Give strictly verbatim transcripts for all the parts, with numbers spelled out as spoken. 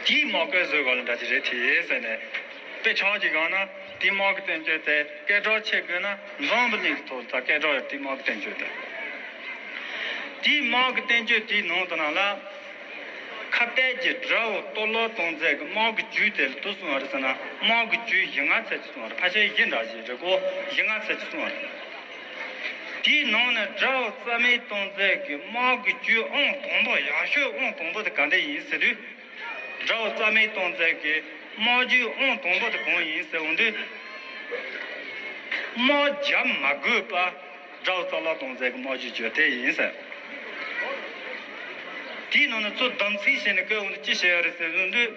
དེའི་དམག་བཀོད་བཟོས་ག་ལ་འདྲ་ཅིག་རེད་དེ་ཟེར་ནས། དཔེ་ཆ་ཅིག་གང་ན་དེའི་དམག་གི་བསྟན་བཅོས་དེ་སྐད་གྲགས་ཆེ་དགོས་ན་འཛམ་བུ་གླིང་གི་ཐོག་ད་སྐད་གྲགས་ཡོད་དེའི་དམག་གི་བསྟན་བཅོས་དེ། དེའི་དམག་གི་བསྟན་བཅོས་དེའི་ནང་དུ་ན་ལ། ཁ་གཏད་ཀྱི་དགྲ་བོ་གཏོར་བརླག་གཏོང་མཛད་ཀྱི་དམག་གི་ཇུས་དེ་ལ་དུ་སོང་བ་རེད་ཟེར་ན། དམག་གི་ཇུས་བཞི་ལྔ་ཚད་ཅིག་སོང་བ་རེད། ཕལ་ཆེར་བཞི་འདྲ་ཞིག་རེད་གོ། བཞི་ལྔ་ཚད་ཅིག་སོང་བ་རེད། དེའི་ནང་ནས་དགྲ་བོ་རྩ་མེད་གཏོང་མཛད་ཀྱི་དམག་གི་ཇུས་ཨང་དང་པོ། ཡག་ཤོས་ཨང་དང་པོ་དེ་ག་འདྲ་ཡིན་ཟེར་དུས། དགྲ་བོ་རྩ་མེད་གཏོང་མཛད་ཀྱི་དམག་ཇུས་ཨང་དང་པོ་དེ་གང་ཡིན་ཟེར་འོང་དུས། དམག་རྒྱག་མ་དགོས་པ་དགྲ་བོ་རྩ་བརླག་གཏོང་མཛད་ཀྱི་དམག་ཇུས་བཅོས་དེ་ཡིན་ཟེར། དེའི་ནང་ནས་ཚུར་སྡོམ་ཚིག་བྱས་ནས་བཀོད་འོང་དུས་ཅི་བྱས་ཡོད་རེད་ཟེར་འོང་དུས།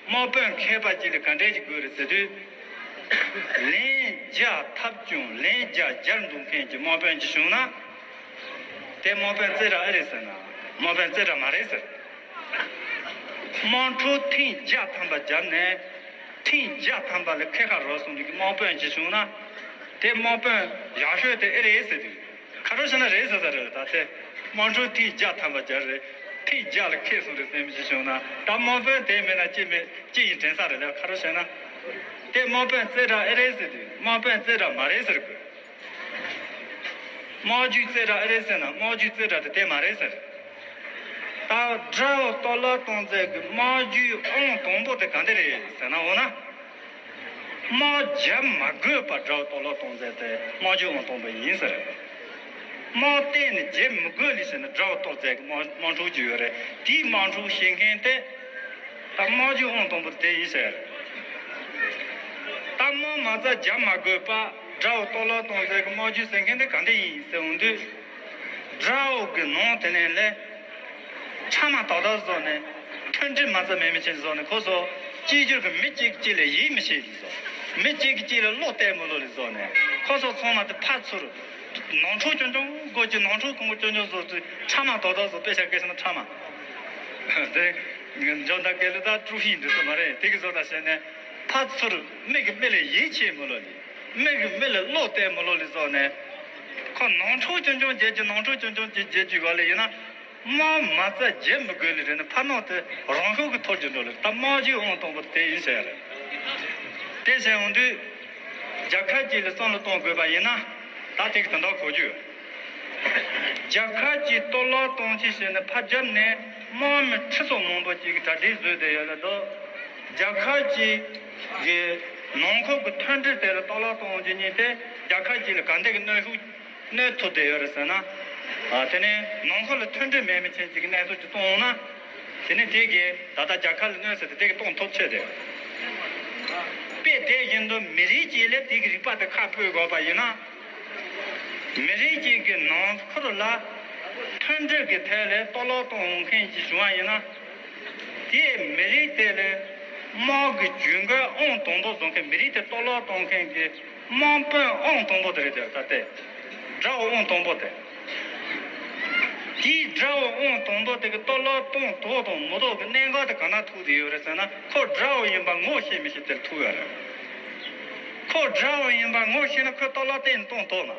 དམག་དཔོན་མཁས་པ་ཅིག་ལ་ག་འདྲས་ཅིག་དགོས་རེད་ཟེར་དུས། ལན་བརྒྱ་ཐབས་བྱུང་ལན་བརྒྱ་སྦྱར་འདུག་མཁན་གྱི་དམག་དཔོན་ཅིག་བྱུང་ན། དེ་དམག་དཔོན་རྩེ་གྲ་ཨེ་རེད་ཟེར་ན། དམག་དཔོན་རྩེ་གྲ་མ་རེད་ཟེར། དམག་འཁྲུག་ཐེངས་བརྒྱ་ཐམ་པ་བརྒྱབ་ནས། ཐེངས་བརྒྱ་ཐམ་པ་ལ་ཁེ་ཁ་རོགས་སོང་དུས་ཀྱི་དམག་དཔོན་ཅིག་བྱུང་ན། དེ་དམག་དཔོན་ཡག་ཤོས་དེ་ཨེ་རེད་ཟེར་དུས། ཁ་རོག་བྱས་ན་རེད་ཟེར་ས་རེད་ད་དེ། དམག་འཁྲུག་ཐེངས་བརྒྱ་ཐམ་པ་བརྒྱབ་རེད། ཐེངས་བརྒྱ་ལ་ཁེ་སོང་རེད་ཟེར་མི་ཅིག་བྱུང་ན། ད་དམག་དཔོན་དེ་མེད་ན་ཅི་མེད་ཅི་ཡིན་དྲན་ས་རེད་ལ། ཁ་རོག་བྱས་ན། དེ་དམག་དཔོན་རྩེ་གྲ་ཨེ་རེད་ཟེར་དུས་དམག་དཔོན་རྩེ་གྲ་མ་རེད་ཟེར་དགོས། དམག་ཇུས་རྩེ་གྲ་ཨེ་རེད་ཟེར་ན། དམག་ཇུས་རྩེ་གྲ་དེ་དེ་མ་རེད་ཟེར། ད་དགྲ་བོ་གཏོར་བརླག་གཏོང་མཛད་ཀྱི་དམག་ཇུས་ཨང་དང་པོ་དེ་ག་འདྲ་རེད་ཟེར་ན། འོ་ན། དམག་རྒྱག་མ་དགོས་པར་དགྲ་བོ་གཏོར་བརླག་གཏོང་མཛད་དེ་དམག་ཇུས་ཨང་དང་པོ་ཡིན་ཟེར། དམག་གཏན་ནས་རྒྱག་མི་དགོས་ལི་ཟེར་ནས་དགྲ་བོ་གཏོར་མཛད་ཀྱི་དམག་དམག་འཁྲུག་ཅིག་ཡོད་རེད། དེའི་དམག་འཁྲུག་བྱེད་མཁན་དེ། ད་དམག་ཇུས་ཨང་དང་པོ་དེ་ཡིན་ཟེར། ད་དམག་མ་རྩ་རྒྱག་མ་དགོས་པ་དགྲ་བོ་གཏོར་བརླག་གཏོང་མཛད་ཀྱི་དམག་ཇུས་ཟེར་མཁན་དེ་ག་འདྲ་ཡིན་ཟེར་འོང་དུས། དགྲ་བོ་གི་ནང་དེ་ནས་ལས། ཕྲ་མ་དག་དག་བཟོ་ནས། མཐུན་སྒྲིལ་མ་རྩ་མེད་མི་ཅན་བཟོ་ནས། ཁོ་ཚོ་གཅིག་གྱུར་གྱི་མི་གཅིག་གཅིག་ལ་ཡིད་མི་ཆེས་ལི་བཟོ། མི་གཅིག་གིས་གཅིག་ལ་བློ་གཏད་མི་ལོ་ལི་བཟོ་ནས། ཁོ་ཚོ་ཚང་མ་དེ་ཕར་ཚུར། ནོར་འཁྲུལ་རྐྱང་རྐྱང་སྒོ་ཀྱི་ནོར་འཁྲུལ་གང་ག་རྐྱང་རྐྱང་བཟོ་ཚུལ་ཕྲ་མ་དག་དག་བཟོ། དཔེ་ཆ་སྐད་ཆ་ན་ཕྲ་མ། དེ། འཇོན་ཐང་སྐད་ལ་ད་ཀྲུའུ་ཧི་འདྲི་ས་མ་རེད། དེ་གི་བཟོ་ད་བྱས་ནས། ཕར་ཚུར་མི་གི་མི་ལ་ཡིད་ཆེས་མི་ལོ་ལི། མི་གི་མི་ལ་བློ་གཏད་མི་ལོ་ལི་བཟོ་ནས། ཁོ་ནོར་འཁྲུལ་རྐྱང་རྐྱང་བྱེད་ཀྱི་ནོར་འཁྲུལ་རྐྱང་རྐྱང་བྱེད་བྱེད་ཀྱི་ག་ལ་ཡིན་ན། དམག་མ་རྩ་རྒྱག་མི་དགོས་ལི་རེད་ན། ཕར་ནང་དེ་རང་ཤུགས་ཀྱིས་འཐོར་རྒྱུ་འགྲོ་ལི། ད་དམག་ཇུས་ཨང་དང་པོ་དེ་ཡིན་ཟེར་རེད། དེ་བྱས་འོང་དུས། རྒྱལ་ཁབ་ཅིག་ལ་བསམ་བློ་གཏོང་དགོས་པ་ཡིན་ན། ད་དེ་གི་དོན་དག་གོ་རྒྱུ། རྒྱལ་ཁབ་ཅིག་གཏོར་བརླག་གཏོང་ཆེད་བྱས་ནས་ཕར་རྒྱབ་ནས་དམག་མི་ཁྲི་ཚོ་མང་པོ་ཅིག་གིས་གྲ་སྒྲིག་བཟོས་བསྡད་ཡོད་ལ་འདུག་རྒྱལ་ཁབ་ཅིག་གི་ནང་ཁུལ་གྱི་མཐུན་སྒྲིལ་དེ་ལ་གཏོར་བརླག་གཏོང་རྒྱུ་ཉིད་དེ་རྒྱལ་ཁབ་ཅིག་ལ་ག་འདྲ་གི་གནོན་ཤུགས། གནོད་ཐུབ་བསྡད་ཡོད་རེད་ཟེར་ན། ཨ། དེ་ནས་ནང་ཁུལ་ལ་མཐུན་སྒྲིལ་མེད་མི་ཅན་ཅིག་གི་གནས་ཚུལ་ཅིག་གཏོང་འོང་ན། དེ་ནས་དེ་གིས་ད་ལྟ་རྒྱལ་ཁབ་ལ་གནོད་ཟེར་ཏེ་དེ་གིས་གཏོང་ཐུབ་ཆེད་དེ། དཔེ་དེ་བཞིན་དུ་མི་རིགས་གཅིག་ལ་དེ་གི་རིག་པ་དེ་ཁ་ཕུད་དགོས་པ་ཡིན་ན། མི་རིགས་གཅིག་གི་ནང་ཁུལ་ལ་མཐུན་སྒྲིལ་གྱི་ཐད་ལ་གཏོར་བརླག་གཏོང་འོང་མཁན་ཅིག་བྱུང་བ་ཡིན་ན། དེས་མི་རིགས་དེ་ལ་དམག་གི་ཇུས་འགོད་ཨང་དང་པོ་བཟོ་མཁན། མི་རིགས་དེ་གཏོར་བརླག་གཏོང་མཁན་གྱི་དམག་དཔོན་ཨང་དང་པོ་དེ་རེད་དེ། ད་ལྟའི་དགྲ་བོ་ཨང་དང་པོ་དེ། དེའི་དགྲ་བོ་ཨང་དང་པོ་དེ་གི་གཏོར་བརླག་གཏོང་ཐུབ་དང་མི་ཐུབ་ཀྱི་གནད་འགག་དེ་ག་ན་ཐུག་བསྡད་ཡོད་རེད་ཟེར་ན། ཁོ་དགྲ་བོ་ཡིན་པ་ངོ་ཤེས་མི་ཤེས་དེར་ཐུག་ཡོད་རེད། ཁོ་དགྲ་བོ་ཡིན་པ་ངོ་ཤེས་ན་ཁོས་གཏོར་བརླག་གཏན་ནས་གཏོང་ཐུབ་ན།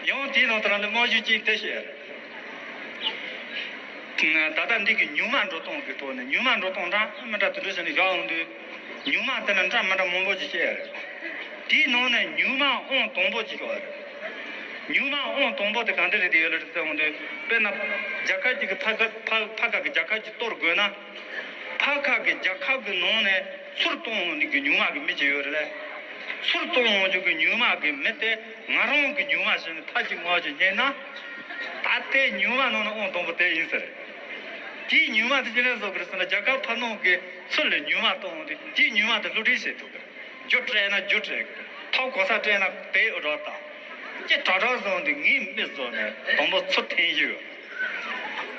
ཡང་དེའི་ནང་དུ་རང་ལ་དམག་ཇུས་གཅིག་དེ་བཤད་རེད། ད་ལྟ་འདི་གི་མྱུར་མ་འགྲོ་སྟངས་ཀྱི་ཐོག་ནས། མྱུར་མ་འགྲོ་སྟངས་འདྲ་མི་འདྲ་དེ་འདྲ་བྱས་ནས་བཞག་འོང་དུས། མྱུར་མ་དེ་ལ་འདྲ་མི་འདྲ་མང་པོ་ཅིག་བཤད་རེད། དེའི་ནང་ནས་མྱུར་མ་ཨང་དང་པོ་ཅིག་ཡོད་རེད། མྱུར་མ་ཨང་དང་པོ་དེ་ག་འདྲ་རེད་དེ་ཡོད་ལ་རེད་ཟེར་འོང་དུས། དཔེར་ན། རྒྱལ་ཁབ་ཅིག་གི་ཕར་ཁ་ཕར་ཕར་ཁ་གི་རྒྱལ་ཁབ་ཅིག་གཏོར་དགོས་ན། ཕར་ཁ་གི་རྒྱལ་ཁབ་ཀྱི་ནང་ནས་ཚུར་གཏོང་འོང་ནི་གི་མྱུར་མ་གི་མི་ཅིག་ཡོད་རེད་ལ། ཚུར་གཏོང་འོང་རྒྱུ་གི་མྱུར་མ་གི་མི་དེ་ང་རང་གི་མྱུར་མ་བྱས་ནས་ཕར་ཅིག་མར་ཅིག་བསྙལ་ན། ད་ལྟའི་མྱུར་མ་ནང་ན་ཨང་དང་པོ་དེ་ཡིན་ཟེར། དེའི་མྱུར་མ་དེ་ཅི་ལས་བཟོ་གི་རེད་ཟེར་ན། རྒྱལ་ཁབ་ཕར་ནང་གི་ཚུར་ལ་མྱུར་མ་གཏོང་འོང་དུས་དེའི་མྱུར་མ་དེ་བསླུ་བྲིད་བྱེད་ཐུབ་གི་རེད། རྒྱུ་སྤྲད་ན་རྒྱུ་སྤྲད་གི་རེད། ཐོབ་གོ་ས་སྤྲད་ན་དེ་རོགས་དང་། ཅི་དྲག་དྲག་བཟོ་འོང་དུས་ངའི་མི་བཟོ་ནས་དང་པོ་ཚུར་འཐེན་གི་ཡོད།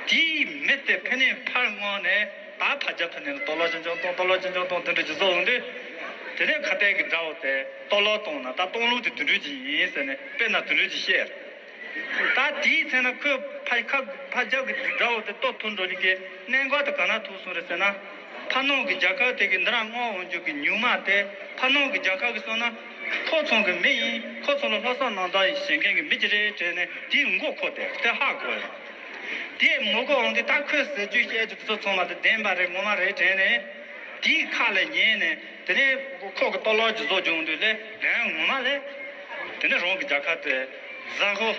དེའི་མི་དེ་ཕ་ནས་ཕར་མངགས་ནས། ད་ཕར་རྒྱབ་ཕ་ནས་གཏོར་བརླག་ཅི་འཇོག་གཏོང་། གཏོར་བརླག་ཅི་འཇོག་གཏོང་། དེ་འདྲ་ཅིག་བཟོ་འོང་དུས། དེ་ནས་ཁ་གཏད་ཀྱི་དགྲ་བོ་དེ་གཏོར་བརླག་གཏོང་ན། ད་གཏོང་ལུགས་དེ་དེ་འདྲ་ཅིག་ཡིན་ཟེར་ནས་དཔེར་ན་དེ་འདྲ་ཅིག་བཤད། ད་དེའི་ཚེ་ན་ཁོས་ཕ་ཁ་ཕར་རྒྱབ་ཀྱི་དགྲ་བོ་དེ་གཏོར་ཐུབ་འགྲོ་ནི་གི་གནད་འགག་དེ་ག་ན་ཐུག་སོང་རེད་ཟེར་ན། ཕ་ནང་གི་རྒྱལ་ཁབ་དེ་གི་འདི་རང་མངགས་འོང་རྒྱུ་གི་མྱུར་མ་དེ། ཕ་ནང་གི་རྒྱལ་ཁབ་ཀྱི་སོང་ན། ཁོ་ཚང་གི་མི་ཡིན། ཁོ་ཚང་ལ་ལྷག་བསམ་རྣམ་དག་བྱེད་མཁན་གྱི་མི་ཅིག་རེད་དྲན་ནས་དེའི་མགོ་ཁོ་དེ་དེ་ཧ་གོ་ཡོད། དེ་མི་གོ་འོང་དུས་ད་ཁོས་ཟེར་རྒྱུ་བཤད་རྒྱུ་དེ་ཚོ་ཚང་མ་དེ་བདེན་པ་རེད་ངོ་མ་རེད་དྲན་ནས། དེའི་ཁ་ལ་ཉན་ནས་དེ་ནས་ཁོ་གི་ལྟོ་ལོག་གི་བཟོ་བྱུང་དུས་ལས་དོན་ངོ་མ་ལས། དེ་ནས་རང་གི་རྒྱལ་ཁབ་དེ་ཟ་ཧོ་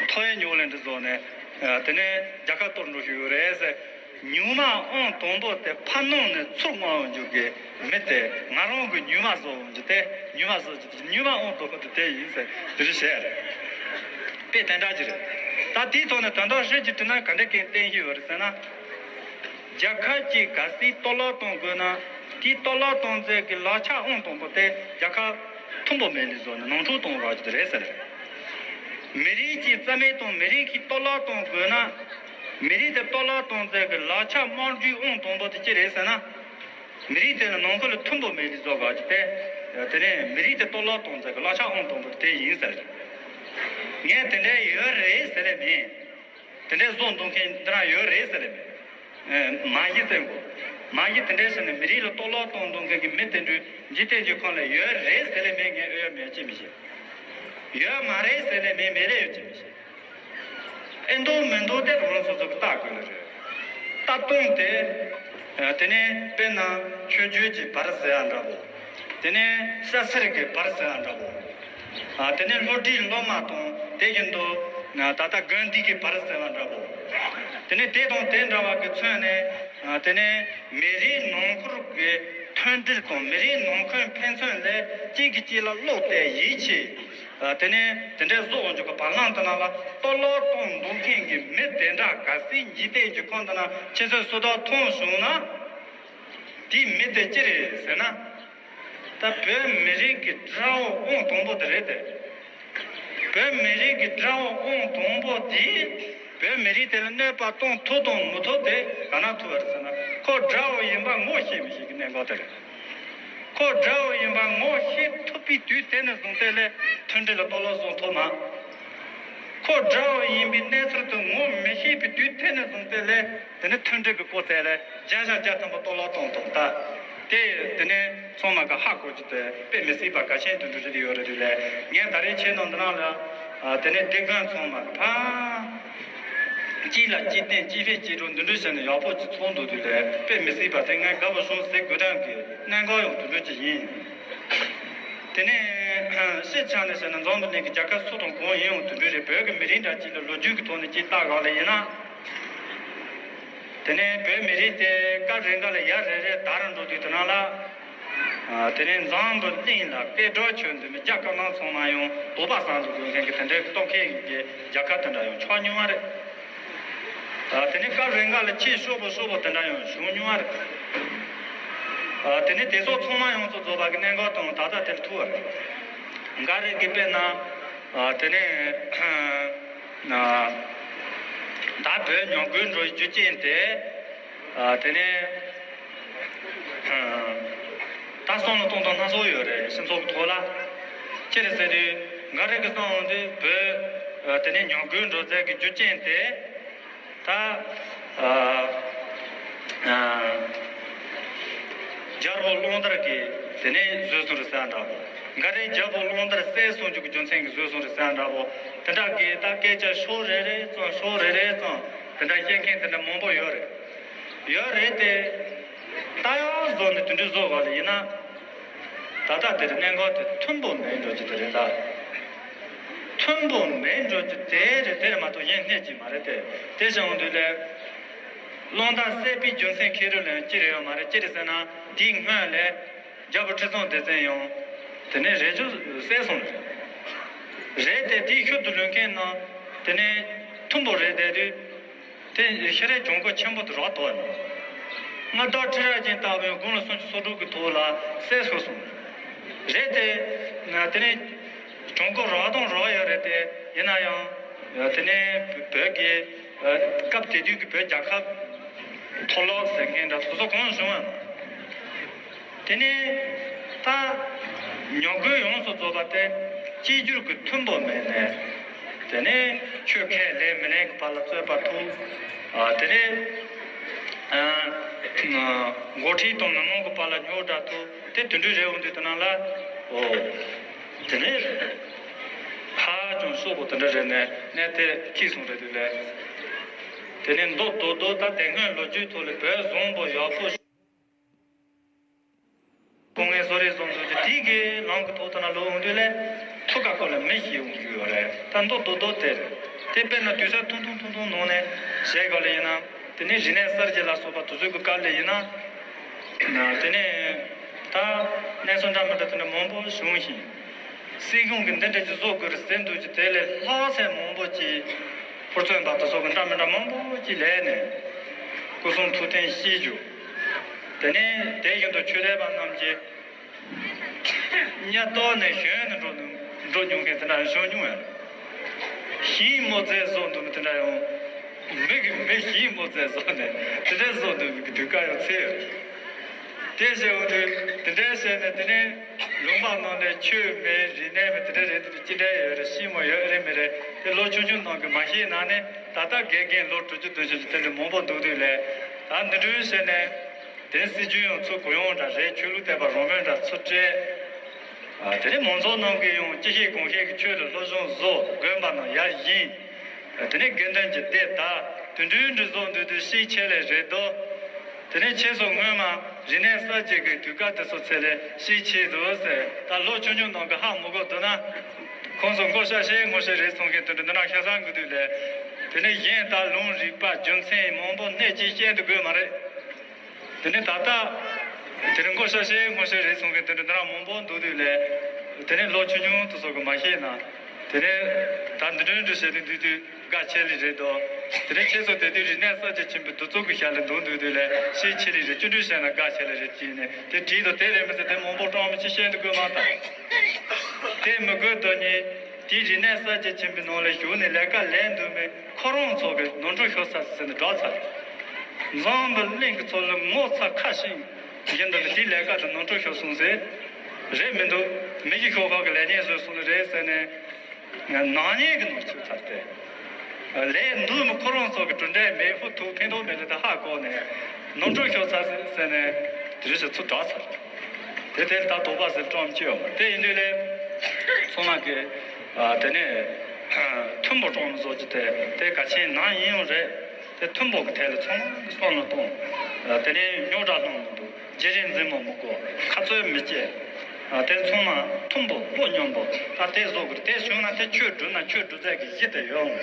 ཐོ་ཡེ་ཉོ་ལེན་དུ་བཟོ་ནས། དེ་ནས་རྒྱལ་ཁབ་གཏོར་འགྲོ་ཞུ་ཡོད་རེད་ཟེར། ཉུང་མ་ཨང་དང་པོ་དེ་ཕ་ནང་ནས་ཚུར་མངའ་འོང་རྒྱུ་གི་མི་དེ་ང་རང་གི་ཉུང་མ་བཟོ་འོང་རྒྱུ་དེ། ཉུང་མ་བཟོ་རྒྱུ་དེ་ཉུང་མ་ཨང་དང་པོ་དེ་དེ་ཡིན་ཟེར་དེ་རུ་བཤད་རེད། དཔེ་དེ་འདྲ་ཅིག་རེད། ད་དེའི་ཐོག་ནས་དོན་དག་ཧྲིལ་གྱིས་བྲིས་ན་ག་འདྲ་གི་བསྟན་བཞིན་ཡོད་རེད་ཟེར་ན། རྒྱལ་ཁབ་ཀྱིས་གལ་སྲིད་གཏོར་བརླག་གཏོང་དགོས་ན། དེའི་གཏོར་བརླག་གཏོང་རྩིས་ཀྱི་ལག་ཆ་ཨང་དང་པོ་དེ་རྒྱལ་ཁབ་མཐུན་པོ་མེད་ལས་བཟོ་ནས་ནང་འཁྲུག་གཏོང་རོགས་ཀྱི་རེད་ཟེར། མི་རིགས་ཀྱི་རྩ་མེད་དང་མི་རིགས་ཀྱི་གཏོར་བརླག་གཏོང་དགོས་ན། མི་རིགས་དེ་གཏོར་བརླག་གཏོང་རྩིས་ཀྱི་ལག་ཆ་དམག་འཁྲུག་ཨང་དང་པོ་དེ་ཅི་རེད་ཟེར་ན། མི་རིགས་དེ་ནི་ནང་ཁུལ་ལ་མཐུན་པོ་མེད་ལས་བཟོ་དགོས་ཀྱི་དེ། དེ་ནས་མི་རིགས་དེ་གཏོར་བརླག་གཏོང་རྩིས་ཀྱི་ལག་ཆ་ཨང་དང་པོ་དེ་ཡིན་ཟེར། ངས་དེ་འདྲའི་ཡོད་རེད་ཟེར་ལེ་མིན། དེ་འདྲའི་བཟོ་འདུག་མཁན་འདི་རང་ཡོད་རེད་ཟེར་ལེ་མིན། མ་གཞི་ཟེར་གོ། མ་གཞི་དེ་འདྲའི་ཕྱིར་ནས་མི་རིགས་ལ་གཏོར་བརླག་གཏོང་འདུག་མཁན་གྱི་མི་དེ་འདྲའི་འཇིག་རྟེན་གྱི་ཁོངས་ལ་ཡོད་རེད་ཟེར་ལེ་མིན། ངས་ཨེ་ཡོད་མེད་ཅི་མི་ཤེས། ཡོད་མ་རེད་ཟེར་ལེ་མིན། མེད་ལེ་ཡོད་ཅི་མི་ཤེས། ཨེ་འདུག་མི་འདུག་དེ་རང་སོ་སོ་གི་ལྟ་དགོས་ལེ་རེད། ལྟ་སྟངས་དེ། དེ་ནས་དཔེར་ན་ཆོས་བརྒྱུད་ཀྱི་བར་ཟེར་བ་འདྲ་བོ། དེ་ནས་ས་སེར་གྱི་བར་ཟེར་བ་འདྲ་བོ། ཨ། དེ་ནས་སློབ་གྲྭའི་སློབ་མ་དང་དེ་བཞིན་དུ་ད་ལྟ་དགོན་སྡེ་གི་བར་ཟེར་བ་འདྲ་བོ། དེ་ནས་དེ་དང་དེ་འདྲ་བ་གི་མཚོན་ནས། ཨ། དེ་ནས་མི་རིགས་ནང་ཁུལ་གྱི་མཐུན་སྒྲིལ་དང་མི་རིགས་ནང་ཁུལ་ཕན་ཚུན་ལས་གཅིག་གིས་གཅིག་ལ་བློ་གཏད་ཡིད་ཆེས། ཨ། དེ་ནས་དེ་འདྲའི་བཟོ་འཇོག་གི་བར་ལམ་དེ་ནང་ལ་གཏོར་བརླག་གཏོང་འདུག་མཁན་གྱི་མི་དེ་འདྲ་གལ་སྲིད་འཇིག་རྟེན་གྱི་ཁམས་དེ་ན་ཁྱེད་ཚོས་སུ་དག་མཐོང་བྱུང་ན། དེའི་མི་དེ་ཅི་རེད་ཟེར་ན། ད་བོད་མི་རིགས་ཀྱི་དགྲ་བོ་ཨང་དང་པོ་དེ་རེད་དེ། བོད་མི་རིགས་ཀྱི་དགྲ་བོ་ཨང་དང་པོ་དེས་བོད་མི་རིགས་དེ་ལ་གནོད་པ་གཏོང་ཐུབ་དང་མི་ཐུབ་དེ་ག་ན་ཐུག་པ་རེད་ཟེར་ན། ཁོ་དགྲ་བོ་ཡིན་པ་ངོ་ཤེས་མི་ཤེས་ཀྱི་གནད་འགག་དེ་རེད། ཁོ་དགྲ་བོ་ཡིན་པ་ངོ་ཤེས་ཐུབ་པའི་དུས་དེ་ནས་བཟུང་སྟེ་ལས་མཐུན་སྒྲིལ་ལ་གཏོར་བརླག་བཟོ་ཐུབ་མ། ཁོ་དགྲ་བོ་ཡིན་པའི་གནས་ཚུལ་དེ་ངོ་མི་ཤེས་པའི་དུས་དེ་ནས་བཟུང་སྟེ་ལས་དེ་ནི་མཐུན་སྒྲིལ་གྱི་སྐོར་དེ་ལས་བརྒྱ་ཆ་བརྒྱ་ཐམ་པ་གཏོར་བརླག་གཏོང་ཐུབ་ད། དེ་དེ་ནས་ཚང་མ་ག་ཧ་གོ་རྒྱུ་དེ་དཔེ་མི་སྲིད་པ་གལ་ཆེན་དུ་འགྲོ་རྒྱུ་ཡོད་རེད་དེ་ལས། ངས་ད་རེས་ཁྱེད་རྣམས་འདི་ནང་ལ། ཨ། དེ་ནས་སྡེ་དགོན་ཚང་མ་ག་ཕ། གཅིག་ལ་གཅིག་བརྟེན་གཅིག་འཕེལ་གཅིག་གྲོལ་འདི་འདྲ་བྱས་ནས་ཡག་པོ་ཅིག་ཚོགས་འདུག་དུས་ལས་དཔེ་མི་སྲིད་པ་དེ་ངས་དགའ་པོ་བྱུང་ཟེར་དགོས་དོན་གྱི་གནད་འགག་ཡང་དེ་འདྲ་ཅིག་ཡིན། དེ་ནས་སྤྱིར་ཆ་ནས་བཤད་ན་འཛམ་བུ་གླིང་གི་རྒྱལ་ཁབ་སུ་དང་གང་ཡིན་ཡང་དེ་འདྲ་རེད། བོད་ཀྱི་མི་རིགས་འདྲ་གཅིག་ལ་ལོ་རྒྱུས་ཀྱི་ཐོག་ནས་ཅིག་ལྟ་ག་ལ་ཡིན་ན། དེ་ནས་བོད་མི་རིགས་དེ་སྐབས་རེ་འགའ་ལ་ཡར་རེ་རེ་དར་འགྲོ་དུས་དེ་ནང་ལ། ཨ། དེ་ནས་འཛམ་བུ་གླིང་ལ་སྐད་གྲགས་ཆོད་འདི་མི་རྒྱ་དཀར་ནག་ཚང་མ་ཡང་དོགས་པ་ཟ་འདུག་དགོས་མཁན་གྱི་དེ་འདྲའི་གཏོང་མཁན་གྱི་རྒྱལ་ཁབ་དེ་འདྲ་ཡང་ཆགས་མྱོང་བ་རེད། ཨ། དེ་ནས་སྐབས་རེ་འགའ་ལ་ཆེས་ཤོག་བུ་ཤོག་བུ་དེ་འདྲ་ཡང་བྱུང་མྱོང་བ་རེད། ཨ། དེ་ནས་དེ་ཚོ་ཚང་མ་ཡོངས་སུ་རྫོགས་པ་གི་གནད་འགག་དང་ད་ལྟ་དེར་ཐུག་པ་རེད། འགའ་རེ་གིས་དཔེར་ན། ཨ། དེ་ནས། ཨ། ད་བོད་ཉམས་རྒུད་འགྲོ་རྒྱུ་རྐྱེན་དེ། ཨ། དེ་ནས། ཨ། ད་བསམ་བློ་གཏོང་སྟངས་སྣ་ཚོགས་ཡོད་རེད། སྤྱི་ཚོགས་ཐོག་ལ། ཅི་རེད་ཟེར་དུས་འགའ་རེ་གི་བསམ་འོང་དུས་བོད། ཨ། དེ་ནས་ཉམས་རྒུད་འགྲོ་ཚད་ཀྱི་རྒྱུ་རྐྱེན་དེ། ད། ཨ། ཨ། རྒྱལ་པོ་གླང་དར་གྱིས་དེ་ནས་བཟོས་སོང་རེད་ཟེར་འདྲ་པོ། འགའ་རེ་རྒྱལ་པོ་གླང་དར་བསད་སོང་རྒྱུ་གི་རྒྱུ་མཚན་གྱིས་བཟོས་སོང་རེད་ཟེར་འདྲ་པོ། དེ་འདྲ་གི་ད་སྐད་ཆ་ཕྱོགས་རེ་རེ་ཙམ་ཕྱོགས་རེ་རེ་ཙམ་དེ་འདྲ་བཤད་མཁན་དེ་འདྲ་མང་པོ་ཡོད་རེད། ཡོད་རེད་དེ། ད་ཡང་བཟོ་ནས་དེ་འདྲ་བཟོ་བ་ལ་ཡིན་ན། ད་ལྟ་དེར་གནད་འགག་དེ་མཐུན་པོ་མེད་འགྲོ་རྒྱུ་དེ་རེད་ད། མཐུན་པོ་མེད་འགྲོ་རྒྱུ་དེ་རེད་དེར་མ་གཏོགས་གཞན་གནད་ཅིག་མ་རེད་དེ། དེ་བྱུང་དུས་ལས། གླང་དར་བསད་པའི་རྒྱུ་མཚན་ཁེ་རུ་ལ་ཡང་ཅི་རེད་ཡོད་མ་རེད། ཅི་རེད་ཟེར་ན་དེའི་སྔོན་ལས། རྒྱལ་པོ་ཁྲི་སྲོང་ལྡེ་བཙན་ཡང་། དེ་ནས་རས་ཆུང་བསད་སོང་རེད། རེད་དེ་དེའི་ཤུལ་དུ་ལུས་མཁན་རྣམས་དེ་ནས་མཐུན་པོ་རེད་བསྡད་དུས། དེ་ཤེས་རིག་གྱོང་གུན་ཆེན་པོ་དུ་རག་དོ། མངའ་བདག་ཁྲི་རལ་ཅན་ལྟ་བུའི་དགུང་ལོ་སུམ་ཅུ་སོ་དྲུག་གི་ཐོག་ལ་བསད་སོང་སོང་། རེད་དེ། དེ་ནས་གྱོང་གུན་རག་དང་རག་ཡོད་རེད་དེ། ཡིན་ན་ཡང་། དེ་ནས་བོད་ཀྱི་སྐབས་དེ་དུས་ཀྱི་བོད་རྒྱལ་ཁབ་མཐོ་སློབ་ཟེར་མཁན་འདྲ་སོ་སོ་གང་བྱུང་བ། དེ་ནས་ད་ཉམས་རྒུད་ཡོངས་སུ་རྫོགས་པ་དེ་གཅིག་གྱུར་གྱི་མཐུན་པོ་མེད་ནས། དེ་ནས་ཆོས་ཁས་ལེན་མི་ལེན་གྱི་བར་ལ་རྩོད་པ་ཐུག་ཨ། དེ་ནས་ཨ། འགོ་ཁྲིད་དང་མི་མང་གི་བར་ལ་རྙོག་དྲ་ཐུག་དེ་དུད་འགྲོའི་རེ་བ་འདུག་དེ་ནང་ལ། འོ། དེ་ནས་ཧ་ཅང་ཤོག་པོ་དེ་འདྲ་རེད་ནས་གནས་དེ་ཁྱི་སོང་རེད་དེ་ལས། དེ་ནས་མདོ་རྡོག་རྡོག་དང་དེ་སྔོན་ལོ་རྒྱུས་ཐོག་ལ་བོད་བཟང་པོ་ཡག་པོ། སྐུ་ངལ་གསོ་རེས་སོང་འདུག་ཅེས་དེ་གའི་ལམ་གྱི་ཐོག་ཏུ་ན་ལོག་འོང་དུས་ལས་ཐུགས་ཁ་ཁོ་ལ་མི་ཤེས་འོང་གི་ཡོད་རེད། ད་མདོ་རྡོག་རྡོག་དེ་རེད། དེ་དཔེར་ན་དུས་ཚོད་ཐུང་ཐུང་ཐུང་ཐུང་ནང་ནས་བཤད་ག་ལ་ཡིན་ན། དེ་ནས་རིག་གནས་གསར་བརྗེ་ལ་སོགས་པ་དེ་ཚོའི་གི་སྐབས་ལ་ཡིན་ན། དེ་ནས་ད་གནས་ཚུལ་འདྲ་མི་འདྲ་དེ་འདྲ་མང་པོ་བྱུང་ཞིང་། སྲིད་གཞུང་གིས་འདི་འདྲ་ཅིག་བཟོ་དགོས་རེད་ཟེར་འདུག་ཅིག་དེ་ལས་ལྷག་ཚད་མང་པོ་ཅིག་ཧུར་བརྩོན་པ་དེ་ཚོ་གི་འདྲ་མི་འདྲ་མང་པོ་ཅིག་ལས་ནས་སྐུ་གསུང་ཐུགས་རྟེན་བཞེས་རྒྱུ། དེ་ནས་དེ་བཞིན་དུ་ཆོས་དད་པ་རྣམས་ཀྱིས་གཉའ་བཏོག་ནས་གཞོན་ནས་འགྲོ་ནུ་འགྲོ་མྱོང་མཁན་དེ་འདྲ་ཡང་བྱུང་མྱོང་ཡང་། ཞིང་རྨོ་རྫས་བཟོ་འདུག་མི་དེ་འདྲ་ཡང་། མི་གི་མི་ཞིང་རྨོ་རྫས་བཟོ་ནས་དེ་འདྲ་བཟོ་འདུག་མི་གི་དུས་སྐབས་ཡང་ཚེ་ཡོད། དེ་བྱས་འོང་དུས་དེ་འདྲའི་བྱས་ནས་དེ་ནས་ལུང་པ་ནང་ནས་ཆོས་མེད་རིག་གནས་མེད་དེ་འདྲ་རེད་འདུག་ཅི་འདྲ་ཡོད་རེད། ཤི་མོ་ཡོད་རེད་མི་རེད་དེ་ལོ་ཆུང་ཆུང་ནང་གི་མ་ཤེས་ན་ནས་ད་ལྟ་དགེ་རྒན་ལོ་དྲུག་ཅུ་བདུན་ཅུ་དེ་འདྲ་མང་པོ་འདུག་དུས་ལས། ད་འདི་འདྲའི་བྱས་ནས་དེ་སྲིད་ཇུས་ཡང་ཚུར་གུ་ཡངས་འདྲ་རེད། ཆོས་ལུགས་དད་པ་རང་མོས་འདྲ་ཚུར་སྤྲད། ཨ། དེ་ནས་མང་ཚོགས་ནང་གི་ཡང་ཅི་ཤེས་གང་ཤེས་ཀྱི་ཆོས་ལ་སློབ་སྦྱོང་བཟོ། དགོན་པ་ནང་ཡར་བཞེངས། དེ་ནས་དགེ་འདུན་གྱི་སྡེ་དར། དེ་འདྲའི་འདྲ་བཟོ་འདུག་དུས་ཤེས་ཆེ་ལས་རེད་དོ། དེ་ནས་ཁྱེད་ཚོ་སྔོན་མ་རིག་གནས་གསར་བརྗེ་གི་དུས་སྐབས་དེ་ཚོ་ཚེ་ལས་ཤེས་ཆེ་འདུག་ཟེར། ད་ལོ་ཆུང་ཆུང་ནང་གི་ཧ་མི་གོ་འདུག་ན། ཁོང་ཚོ་མགོ་ཤ་ཤེས་ངོ་ཤེས་རེད་སོང་མཁན་དེ་འདྲ་འདི་ན་ཤ་ཚ་འགུལ་དུས་ལས། དེ་ནས་གཞན་ད་ལུང་རིག་པ་རྒྱུ་མཚན་མང་པོ་གནད་ཀྱིས་བཤད་འདུག་དགོས་མ་རེད། དེ་ནས་ད་ལྟ་དེ་རིང་མགོ་ཤ་ཤེས་ངོ་ཤེས་རེད་སོང་མཁན་དེ་འདྲ་འདི་རང་མང་པོ་འདུག་དུས་ལས། དེ་ནས་ལོ་ཆུང་ཆུང་དེ་ཚོ་གི་མ་ཤེས་ན། དེ་ནས་ད་འདི་འདྲ་འདྲ་བྱས་ནས་འདུག་དུས་དགའ་ཆེ་ལི་རེད་དོ། དེ་ནས་ཁྱེད་ཚོ་དེ་དུས་རིག་གནས་གསར་བརྗེ་ཆེན་པོའི་འདུ་ཚོགས་ཀྱི་ཞལ་ལས་འདུག་འདུག་དུས་ལས་ཤེས་ཆེ་ལི་རེད། ཅི་འདྲ་བྱས་ན་དགའ་ཆེ་ལི་རེད་ཅེས་ནས་དེ་བྲིས་དང་དེ་རེད་མི་ཚེ་དེ་མང་པོ་སྤྲང་མི་ཅི་བཤད་འདུག་དགོས་མ་ད། དེ་མི་དགོས་དོ་ནི། དེའི་རིག་གནས་གསར་བརྗེ་ཆེན་པོའི་ནང་ལ་ཞུགས་ནས་ལས་ཀ་ལས་འདུག་མེད་ཁོ་རང་ཚོ་གི་ནོར་འཁྲུལ་ཤོར་ཚར་ཟེར་ནས་སྒྲོག་ཚར། འཛམ་བུ་གླིང་གི་ཚོ་ལ་ངོ་ཚ་ཁ་ཤས་ཡིན་འདུག་ལ་དེའི་ལས་ཀ་དེ་ནོར་འཁྲུལ་ཤོར་སོང་ཟེར། རེད་མི་འདུག་མི་གི་ཤོག་ཁག་གི་ལས་གནས་བཟོས་སོང་ནི་རེད་ཟེར་ནས། ནག་ཉེས་ཀྱི་ནོར་ཚུད་ཚར་ཏེ། ལས་འདུག་མི་ཁོ་རང་ཚོ་གི་གྲུབ་འབྲས་མེད་ཧུ་ཐུག་ཕན་ཐོགས་མེད་ལ་དེ་ཧ་གོ་ནས་ནོར་འཁྲུལ་ཤོར་ཚར་ཟེར་ནས་དེ་རིང་ཞིག་ཚུར་དྲག་ཚར། དེ་དེར་ད་དོགས་པ་ཟེར་སྤྲོ་འམ་ཅི་ཡོད་མ་རེད། དེ་ཡིན་དུས་ལས་ཚང་མ་གི་ཨ་དེ་ནས་མཐུན་པོ་སྤྲོ་འམ་བཟོ་རྒྱུ་དེ་དེ་གལ་ཆེན་ནང་ཡིན་ཡོང་རེད། དེ་མཐུན་པོ་གི་ཐད་ལ་ཚང་མ་གི་བསམ་བློ་གཏོང་། ཨ་དེ་ནས་རྙོག་དྲ་སློང་མི་འདུག་རྗེས་རིང་འཛིན་མ་མི་དགོས། ཁ་རྩོད་མི་བྱེད། ཨ་དེ་ཚང་མ་མཐུན་པོ་བློ་མཉམ་པོ་ད་དེ་བཟོ་དགོས་རེད། དེ་བྱུང་ན་དེ་ཆོས་སྒྲུབ་ན་ཆོས་སྒྲུབ་རྩལ་གི་གཞི་དེ་ཡོད་འོང་།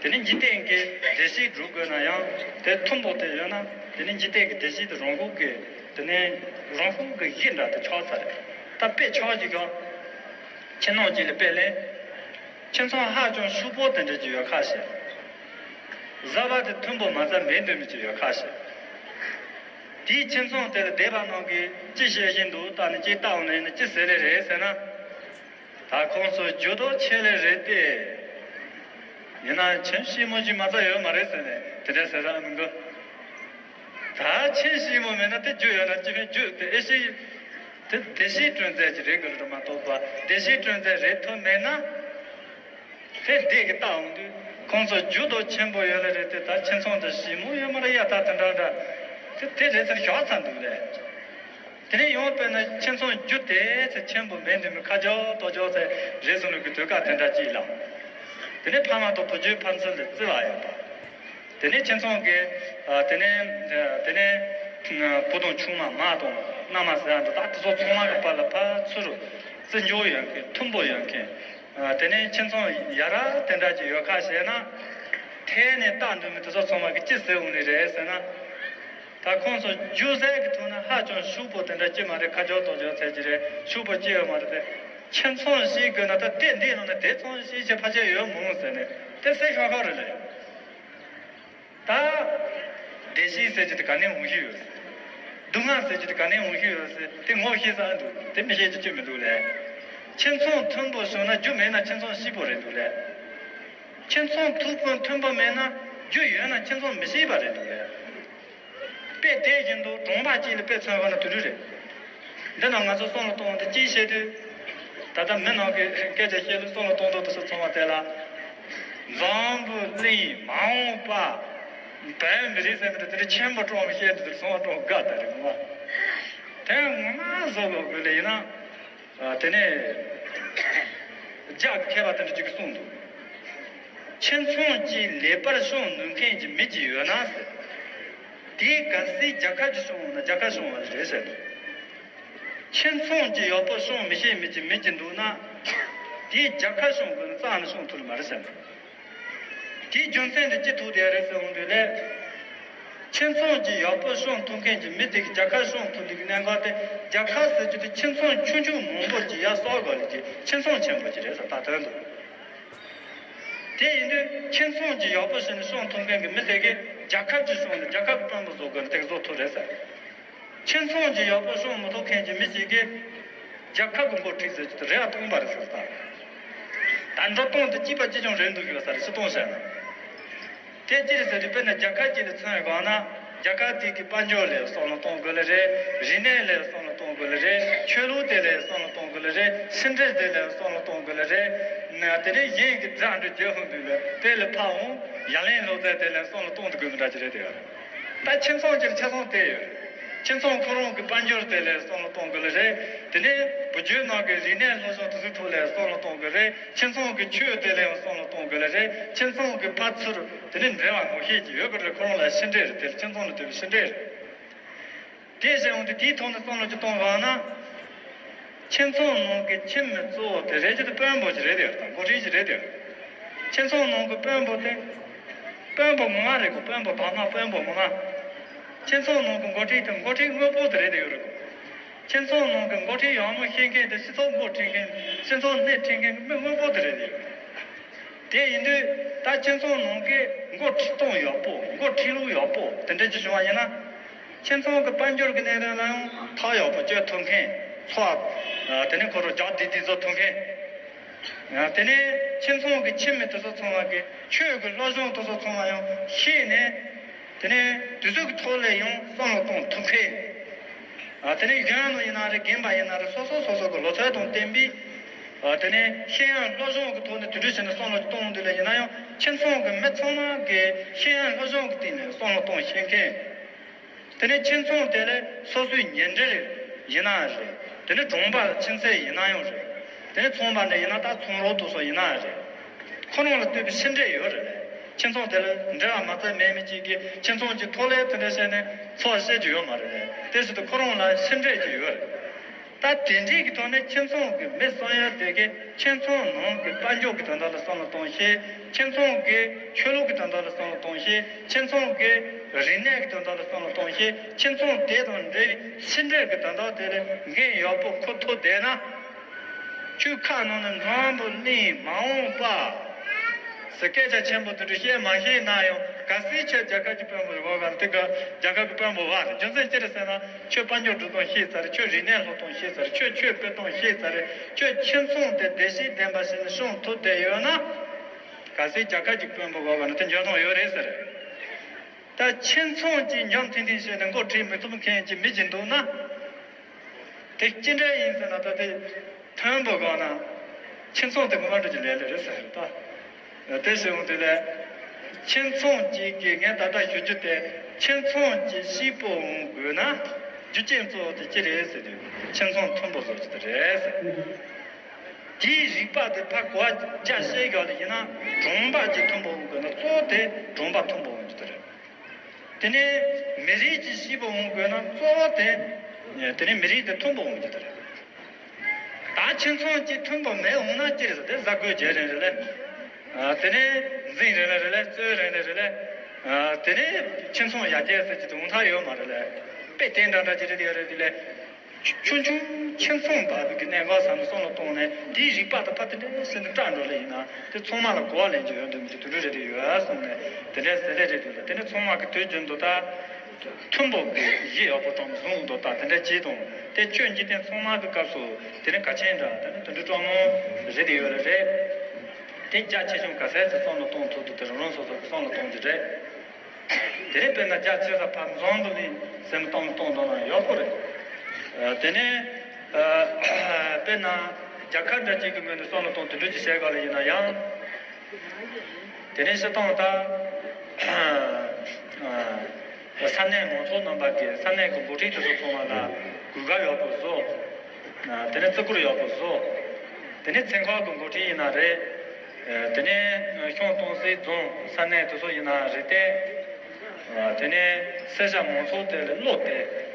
དེ་ནས་འཇིག་རྟེན་གི་བདེ་སྐྱིད་སྒྲུབ་དགོས་ན་ཡང་དེ་མཐུན་པོ་དེ་ཡོད་ན་དེ་ནས་འཇིག་རྟེན་གི་བདེ་སྐྱིད་དེ་རང་ཁོག་གི་དེ་ནས་རང་ཁོག་གི་གཞི་འདྲ་དེ་ཆགས་ཚར་རེད། ད་དཔེ་ཆགས་ཀྱི་ཡོད། ཁྱིམ་ནང་གཅིག་ལ་དཔེ་ལེན། ཁྱིམ་ཚང་ཧ་ཅང་ཕྱུག་པོ་དེ་འདྲ་ཅིག་ཡོད་ཁ་ཤས། བཟའ་བ་དེ་མཐུན་པོ་མ་བཟའ་མེད་འདོད་མི་ཅིག་ཡོད་ཁ་ཤས། དེའི་ཁྱིམ་ཚང་དེ་ལ་སྡེ་པ་རྣམས་ཀྱིས་ཅི་བཤད་བཞིན་འདུག་ལྟ་ནས་ཅིག་ལྟ་འོང་ན་ཡིན་ན་ཅི་ཟེར་ལེ་རེད་ཟེར་ན། ད་ཁོང་ཚོ་རྒྱུ་དོ་ཆེ་ལེ་རེད་དེ། ཡིན་ན་ཁྱིམ་ཞིག་མོ་ཞིག་མ་བཟའ་ཡོད་མ་རེད་ཟེར་ནས་དེ་འདྲ་ཟེར་ས་མི་འདུག་ད་ཁྱིམ་ཞིག་མོ་མེད་ན་དེ་རྒྱུ་ཡོད་ན་ཅི་ཕན་རྒྱུ་དེ་ཨེ་ཤེས། དེ་བདེ་སྐྱིད་སྤྲོད་རྩལ་གྱི་རེད་དགོས་རེད་མ་གཏོགས་པ་བདེ་སྐྱིད་སྤྲོད་རྩལ་རེད་ཐུབ་མེད་ན། དེ་བདེ་གི་ལྟ་འོང་དུས་ཁོང་ཚོ་རྒྱུ་དོ་ཆེན་པོ་ཡོད་ལ་རེད་དེ་ད་ཁྱིམ་ཚང་དུ་ཞིག་མོ་ཡོད་མ་རེད་ཡ་ད་དེ་འདྲ་འདྲ། དེ་དེ་རེད་ཚར་ཞོག་ཚར་འདུག་ལས། དེ་ནས་ཡང་དཔེར་ན་ཁྱིམ་ཚང་རྒྱུ་དེ་ཚེ་ཆེན་པོ་མེད་འདུག་མི་ཁ་ཇོ་ཏོ་ཇོ་ཚེ་རེད་སོང་ལུགས་ཀྱི་དུས་སྐབས་དེ་འདྲ་ཅིག་ལ། དེ་ནས་ཕ་མ་དང་བུ་རྒྱུད་ཕན་ཚུན་ལ་བརྩི་བ་ཡོད་པ། དེ་ནས་ཁྱིམ་ཚང་གི་ཨ་དེ་ནས་དེ་ནས་བུ་དང་ཆུང་མ་མ་དང་མནའ་མ་ཟེར་ཡ་འདི་དག་དེ་ཚོ་ཚང་མ་གི་བར་ལ་ཕར་ཚུར་བརྩི་འཇོག་ཡོད་མཁན་མཐུན་པོ་ཡོད་མཁན། ཨ་དེ་ནས་ཁྱིམ་ཚང་ཡ་རབས་དེ་འདྲ་ཅིག་ཡོད་ཁ་ཤས་ན། ཐད་ནས་ལྟ་འདུག་མི་དེ་ཚོ་ཚང་མ་གི་ཅི་ཟེར་འོང་ནི་རེད་ཟེར་ན། ད་ཁོང་ཚོ་རྒྱུ་ཟས་ཀྱི་ཐོག་ན་ཧ་ཅང་ཕྱུག་པོ་དེ་འདྲ་ཅི་མ་རེད། ཁ་ཇོ་ཏོ་ཇོ་ཚད་ཀྱི་རེད། ཕྱུག་པོ་ཅི་ཡོད་མ་རེད་དེ། ཁྱིམ་ཚང་ཞིག་དགོས་ན་ད་དེ་འདི་ནང་ན་དེ་ཚང་ཞིག་ཅི་ཕ་ཆད་ཡོད་མོང་ཟེར་ནས་དེ་ཟེར་ཤོག་ཁ་རེད་ལེ། ད་བདེ་སྐྱིད་ཟེར་རྒྱུ་དེ་ག་ནས་འོང་གི་ཡོད། སྡུག་བསྔལ་ཟེར་རྒྱུ་དེ་ག་ནས་འོང་གི་ཡོད་ཟེར་དེ་ངོ་ཤེས་ས་འདུག་དེ་མི་ཤེས་རྒྱུ་ཅི་མི་འདུག་ལེ། ཁྱིམ་ཚང་མཐུན་པོ་བྱུང་ན་རྒྱུ་མེད་ན་ཁྱིམ་ཚང་སྐྱིད་པོ་རེད་འདུག་ལེ། ཁྱིམ་ཚང་མཐུན་པོ་མཐུན་པོ་མེད་ན་རྒྱུ་ཡོད་ན་ཁྱིམ་ཚང་མི་སྐྱིད་པ་རེད་འདུག་ལེ། དཔེ་དེ་བཞིན་དུ་གྲོང་པ་གཅིག་ལ་དཔེ་མཚོན་དགོས་ན་དེ་འདྲ་རེད། འདི་ན་ང་ཚོ་བསམ་བློ་གཏོང་དེ་གཅིག་བཤད་དུས། ད་ལྟ་མི་ནང་གི་སྐད་ཆ་བཤད་ལུགས་བསམ་བློ་གཏོང་སྟངས་དེ་ཚོ་ཚང་མ་དེ་ལ། འཛམ་བུ་གླིང་མ་འོངས་པ་བོད་མི་རིགས་ཟེར་མི་དེ་དེ་འདྲ་ཆེན་པོ་སྤྲོ་བ་བཤད་དུས་དེར་ཚང་མ་སྤྲོ་དགའ་ད་རེད་མ། དེ་ངོ་མ་བཟོ་དགོས་དགོས་ལེ་ཡིན་ན། ཨ་དེ་ནས་རྒྱ་གི་མཁས་པ་དེ་འདྲ་ཅིག་གིས་གསུངས་འདུག་ཁྱིམ་ཚང་གཅིག་ལེགས་པར་སྲུང་ནུས་མཁན་གྱི་མི་གཅིག་ཡོད་ན་ཟེར། དེ་གལ་སྲིད་རྒྱལ་ཁབ་ཀྱིས་སྲུང་འོང་ན་རྒྱལ་ཁབ་སྲུང་བ་རེད་ཟེར། ཁྱིམ་ཚང་གཅིག་ཡག་པོ་སྲུང་མི་ཤེས་མི་གཅིག་མི་གཅིག་འདུག་ན། དེ་རྒྱལ་ཁབ་སྲུང་དགོས་ན་རྩ་ནས་སྲུང་ཐུབ་ཀྱི་མ་རེད་ཟེར། དེའི་རྒྱུ་མཚན་དེ་ཅི་ཐུག་བསྡད་རེད་ཟེར་འོང་དུས་ལས། ཁྱིམ་ཚང་གཅིག་ཡག་པོ་སྲུང་ཐུབ་མཁན་གྱི་མི་དེ་གིས་རྒྱལ་ཁབ་སྲུང་ཐུབ་ལུགས་ཀྱི་གནད་འགག་དེ། རྒྱལ་ཁབ་ཟེར་རྒྱུ་དེ་ཁྱིམ་ཚང་ཆུང་ཆུང་མང་པོ་ཅིག་ཡར་གསོ་དགོས་ལུགས་ཀྱི་ཁྱིམ་ཚང་ཆེན་པོ་ཅིག་རེད་ཟེར་ད་དོན་དུ། དེ་ཡིན་དུས་ཁྱིམ་ཚང་གཅིག་ཡག་པོ་བྱས་ནས་སྲུང་ཐུབ་མཁན་གྱི་མི་དེ་གིས་རྒྱལ་ཁབ་ཅིག་སྲུང་ནས་རྒྱལ་ཁབ་ཀྱི་དཔོན་པོ་བཟོ་དགོས་ནས་དེ་ག་བཟོ་ཐུབ་རེད་ཟེར། ཁྱིམ་ཚང་གཅིག་ཡག་པོ་སྲུང་མི་ཐུབ་མཁན་གྱི་མི་ཞིག་གིས་རྒྱལ་ཁབ་ཀྱི་འགོ་ཁྲིད་ཟེར་རྒྱུ་དེ་རེ་བ་སྟོང་པ་རེད་ཟེར་ད། ད་འགྲོ་སྟངས་དེ་གཅིག་པ་གཅིག་རྐྱང་རེད་འདུག་ཡོད་ས་རེད། སྤྱི་སྟངས་བཤད་ན། དེ་ཅི་རེད་ཟེར་དུས་དཔེར་ན་རྒྱལ་ཁབ་ཅིག་ལ་མཚོན་དགོས་ན། རྒྱལ་ཁབ་དེ་གི་དཔལ་འབྱོར་ལ་བསམ་བློ་གཏོང་དགོས་ལེ་རེད། རིག་གནས་ལ་བསམ་བློ་གཏོང་དགོས་ལེ་རེད། ཆོས་ལུགས་དེ་ལ་བསམ་བློ་གཏོང་དགོས་ལེ་རེད། ཕྱི་འབྲེལ་དེ་ལ་བསམ་བློ་གཏོང་དགོས་ལེ་རེད། ན་དེ་ནས་གཞན་གྱི་དགྲ་འདྲ་རྒྱལ་ཕམ་དུས་ལ་དེ་ལ་ཕ་འོང་། ཡ་ལན་སློག་ཚད་དེ་ལ་བསམ་བློ་གཏོང་དགོས་མི་འདྲ་ཅིག་རེད་དེ། ད་ཁྱིམ་ཚང་གཅིག་ལ་ཆ་ཚང་དེ་ཡོད། ཁྱིམ་ཚང་ཁོ་རང་གི་དཔལ་འབྱོར་དེ་ལ་བསམ་བློ་གཏོང་དགོས་ལེ་རེད། དེ་ནས་བུ་རྒྱུད་ནང་གི་རིག་གནས་སློབ་སྦྱོང་དེ་ཚོའི་ཐོག་ལ་བསམ་བློ་གཏོང་དགོས་རེད། ཁྱིམ་ཚང་གི་ཆོས་དེ་ལ་ཡང་བསམ་བློ་གཏོང་དགོས་ལེ་རེད། ཁྱིམ་ཚང་གི་ཕར་ཚུར་དེ་ནས་འབྲེལ་བ་ངོ་ཤེས་ཀྱི་ཡོད་དགོས་རེད། ཁོ་རང་ལ་ཕྱི་འབྲེལ་རེད། དེ་ལ་ཁྱིམ་ཚང་ལ་དེ་བས་ཕྱི་འབྲེལ་རེད། དེ་བྱས་འོང་དུས་དེའི་ཐོག་ནས་བསམ་བློ་ཅིག་གཏོང་དགོས་ན། ཁྱིམ་ཚང་ནང་གི་ཁྱིམ་མི་གཙོ་བོ་དེ་རེད་ཀྱི་དེ་དཔོན་པོ་ཅིག་རེད་དེ། ད་འགོ་ཁྲིད་ཅིག་རེད་དེ། ཁྱིམ་ཚང་ནང་གི་དཔོན་པོ་དེ། དཔོན་པོ་ངོ་མ་རེད་གོ། དཔོན་པོ་དང་མ་དཔོན་པོ་ངོ་མ། ཁྱིམ་ཚང་ནང་གི་འགོ་ཁྲིད་དེ་འགོ་ཁྲིད་དངོས་པོ་དེ་རེད་དེ་ཡོད་རེད་གོ། ཁྱིམ་ཚང་ནང་གི་འགོ་ཁྲིད་ཡག་མོ་ཤེས་མཁན་དེ་སྤྱི་ཚོགས་འགོ་ཁྲིད་མཁན། སྤྱི་ཚོགས་སྣེ་ཁྲིད་མཁན་གྱི་མི་དངོས་པོ་དེ་རེད་དེ་ཡོད་རེད། དེ་ཡིན་དུས་ད་ཁྱིམ་ཚང་ནང་གི་འགོ་ཁྲིད་སྟངས་ཡག་པོ། འགོ་ཁྲིད་ལུགས་ཡག་པོ་དེ་འདྲ་ཅིག་བྱུང་བ་ཡིན་ན། ཁྱིམ་ཚང་གི་དཔལ་འབྱོར་གྱི་གནད་དོན་ལ་ཡང་ཐག་ཡག་པོ་གཅོད་ཐུབ་མཁན། ཚོགས། དེ་ནས་ཁོ་རང་རྒྱག་བདེ་བདེ་བཟོ་ཐུབ་མཁན། དེ་ནས་ཁྱིམ་ཚང་གི་ཁྱིམ་མི་དེ་ཚོ་ཚང་མ་གི་ཆོས་ཀྱི་སློབ་སྦྱོང་དེ་ཚོ་ཚང་མ་ཡང་ཤེས་ནས། དེ་ནས་དེ་ཚོ་གི་ཐོག་ལ་ཡང་བསམ་བློ་གཏོང་ཐུབ་མཁན། དེ་ནས་གཞོན་ནུ་ཡིན་ན་རེད། རྒན་པ་ཡིན་ན་རེད། སོ་སོ་སོ་སོ་གི་ལོ་ཚད་དང་བསྟུན་པའི། དེ་ནས་ཤེས་ཡོན་སློབ་སྦྱོང་གི་ཐོག་ནས་དེ་འདྲ་བྱས་ནས་བསམ་བློ་གཏོང་དུས་ལ་ཡིན་ན་ཡང་། ཁྱིམ་ཚང་གི་མི་ཚང་མ་གི་ཤེས་ཡོན་སློབ་སྦྱོང་གི་སྟེང་ནས་བསམ་བློ་གཏོང་ཤེས་མཁན། དེ་ནས་ཁྱིམ་ཚང་དེ་ལ་སོ་སོའི་ཉེ་འབྲེལ་ཡིན་ན་རེད། དེ་ནས་གྲོང་པ་ཁྱིམ་མཚེས་ཡིན་ན་ཡང་རེད། དེ་ནས་ཚང་མ་འདྲ་ཡིན་ན་ད་ཚོང་རོགས་དེ་ཚོ་ཡིན་ན་རེད། ཁོ་རང་ལ་ལྟོས་པའི་ཕྱི་འབྲེལ་ཡོད་རེད། ཁྱིམ་ཚང་དེ་ལ་འབྲེལ་བ་མ་རྩ་མེད་མི་གཅིག་གིས་ཁྱིམ་ཚང་གི་ཐོག་ལ་དེ་འདྲ་བྱས་ནས་ཚོགས་བཤད་རྒྱུ་ཡོད་མ་རེད། དེ་བྱེད་དུས་ཁོ་རང་ལ་ཕྱི་འབྲེལ་གྱི་ཡོད་རེད། ད་དེ་འདྲའི་གི་ཐོག་ནས་ཁྱིམ་ཚང་གི་མི་གསོ་ཡ་དེ་གིས་ཁྱིམ་ཚང་ནང་གི་དཔལ་འབྱོར་གྱི་དོན་དག་ལ་བསམ་བློ་གཏོང་ཤེས། ཁྱིམ་ཚང་གི་ཆོས་ལུགས་ཀྱི་དོན་དག་ལ་བསམ་བློ་གཏོང་ཤེས། ཁྱིམ་ཚང་གི་རིག་གནས་ཀྱི་དོན་དག་ལ་བསམ་བློ་གཏོང་ཤེས། ཁྱིམ་ཚང་དེ་དང་འབྲེལ་བའི་ཕྱི་འབྲེལ་གྱི་དོན་དག་དེ་ལ་འགན་ཡག་པོ་འཁུར་ཐུབ་བསྡད་ན། ཆུ་ཁ་ནང་ནས་འཛམ་བུ་གླིང་མ་འོངས་པ། ཟེར་སྐད་ཆ་ཆེན་པོ་དེ་འདྲ་བཤད་མ་ཤེས་ན་ཡང་། གལ་སྲིད་ཁྱོད་རྒྱལ་ཁབ་ཀྱི་དཔོན་པོ་རེད་བ་ག་དེ་ག་རྒྱལ་ཁབ་ཀྱི་དཔོན་པོ་བ་རེད། རྒྱུ་མཚན་ཅི་རེད་ཟེར་ན། ཁྱོད་དཔལ་འབྱོར་འགྲོ་སྟངས་ཤེས་ཚར་རེད། ཁྱོད་རིག་གནས་སློབ་སྟངས་ཤེས་ཚར་རེད། ཁྱོད་ཆོས་སྤེལ་སྟངས་ཤེས་ཚར་རེད། ཁྱོད་ཁྱིམ་ཚང་དེ་བདེ་སྐྱིད་ལྡན་པ་ཞིག་ནས་སྲུང་ཐུབ་བསྡད་ཡོད་ན། གལ་སྲིད་རྒྱལ་ཁབ་ཀྱི་དཔོན་པོ་བ་ག་ན་དེ་འཇོན་ཐང་ཡོད་རེད་ཟེར། ད་ཁྱིམ་ཚང་གཅིག་འཇམ་ཐིང་ཐིང་བྱས་ནས་འགོ་ཁྲིད་མི་ཐུབ་མཁན་གྱི་མི་གཅིག་འདུག་ན། དེ་ཅི་འདྲ་ཡིན་ཟེར་ན། ད་དེ་མཐོན་པོ་སྒང་ན་ཁྱིམ་ཚང་དེ་ངོ་མ་འགྲོ་གི་ལས་ལས་རེད་ཟེར་ད། དེ་བྱུང་དུས་ལས། ཁྱིམ་ཚང་གཅིག་གི་ངས་ད་ལྟ་ཞུ་རྒྱུ་དེ། ཁྱིམ་ཚང་གཅིག་སྐྱིད་པོ་འོང་དགོས་ན། རྒྱུ་རྐྱེན་གཙོ་བོ་དེ་ཅི་རེད་ཟེར་དུས། ཁྱིམ་ཚང་མཐུན་པོ་བཟོ་རྒྱུ་དེ་རེད་ཟེར། དེའི་རིག་པ་དེ་ཕར་གོ་བ་རྒྱ་བཤད་དགོས་ལ་ཡིན་ན། གྲོང་པ་གཅིག་མཐུན་པོ་འོང་དགོས་ན། གཙོ་བོ་དེ་གྲོང་པ་མཐུན་པོ་འོང་རྒྱུ་དེ་རེད། དེ་ནས་མི་རིགས་ཀྱི་སྐྱིད་པོ་འོང་དགོས་ན་གཙོ་བོ་དེ། དེ་ནས་མི་རིགས་དེ་མཐུན་པོ་འོང་རྒྱུ་དེ་རེད། ད་ཁྱིམ་ཚང་གཅིག་མཐུན་པོ་མེད་འོང་ན་ཅི་རེད་ཟེར་དེ་གཟའ་རྒོད་བརྗེ་རན་རེད་ལེ། དེ་ནས་འཛིང་རན་རེད་ལེ། རྩོད་རན་རེད་ལེ། དེ་ནས་ཁྱིམ་ཚང་ཡར་རྒྱས་ཟེར་གྱི་དེ་འོང་ཐག་ཡོད་མ་རེད་ལེ། དཔེ་དེ་འདྲ་འདྲ་ཅིག་རེད་ཡོད་རེད་དེ་ལེ། ཆུང་ཆུང་ཁྱིམ་ཚང་བར་དུ་གི་གནད་འགག་ཟམ་མི་སོང་ལ་གཏོང་ནས། དེའི་རིག་པ་དང་ཕ་དེ་འདྲའི་སེམས་འདི་སྐྲག་འགྲོ་ལེ་ཡིན་ན། དེ་ཚང་མ་ལ་གོ་བ་ལེན་རྒྱུ་ཡོད་འདུག་མི་འདུག་དེ་འདྲ་རེད་དེ་ཡོད་གསུངས་ནས། དེ་འདྲའི་ཟེར་ལེ་རེད་འདུག་ལ། དེ་ནས་ཚང་མ་གི་དུས་རྒྱུན་དུ་ད་མཐུན་པོ་གི་གཞི་ཡག་པོ་སྤྲང་བཟུང་འདུག་ད་དེ་འདྲ་བྱེད་དང་། དེ་ཆོས་འཇིག་རྟེན་ཚང་མ་གི་སྐབས་སུ་དེ་ནས་གལ་ཆེན་འདྲ། དེ་ནས་དུད་འགྲོ་སྤྲང་མོ་རེད་དེ་ཡོད་ལ་རེད། དེ་རྒྱ་ཆེ་ཆུང་ག་ཚད་ཙམ་བསམ་བློ་གཏོང་ཐུབ་འདུག་དེ་རང་རང་སོ་སོ་གི་བསམ་བློ་གཏོང་རྒྱུ་རེད། དེ་ནས་དཔེར་ན་རྒྱ་ཆེ་ས་ཕར་འཛོམས་འདུག་ལིང་སེམས་གཏོང་གཏོང་གཏོང་ན་ཡག་པོ་རེད། དེ་ནས་དཔེར་ན་རྒྱལ་ཁབ་འདྲ་གཅིག་གི་ངོས་ནས་བསམ་བློ་གཏོང་དེ་འདྲ་ཅིག་བྱས་ག་ལ་ཡིན་ན་ཡང་། དེ་ནས་སྤྱིར་བཏང་ད་ས་གནས་མང་ཚོགས་རྣམ་པ་གིས་ས་གནས་ཀྱི་འགོ་ཁྲིད་དེ་ཚོ་ཚང་མ་ལ་གུས་བཀུར་ཡག་པོ་བཟོ། དེ་ནས་བརྩི་བཀུར་ཡག་པོ་བཟོ། དེ་ནས་ཚན་ཁག་གི་འགོ་ཁྲིད་ཡིན་ན་རེད། དེ་ནས་ཤང་ཏུང་སི་རྫོང་ས་གནས་དེ་ཚོ་ཡིན་ན་རེད་དེ། དེ་ནས་སེར་སྐྱ་མང་ཚོགས་དེ་ལ་བློ་གཏད།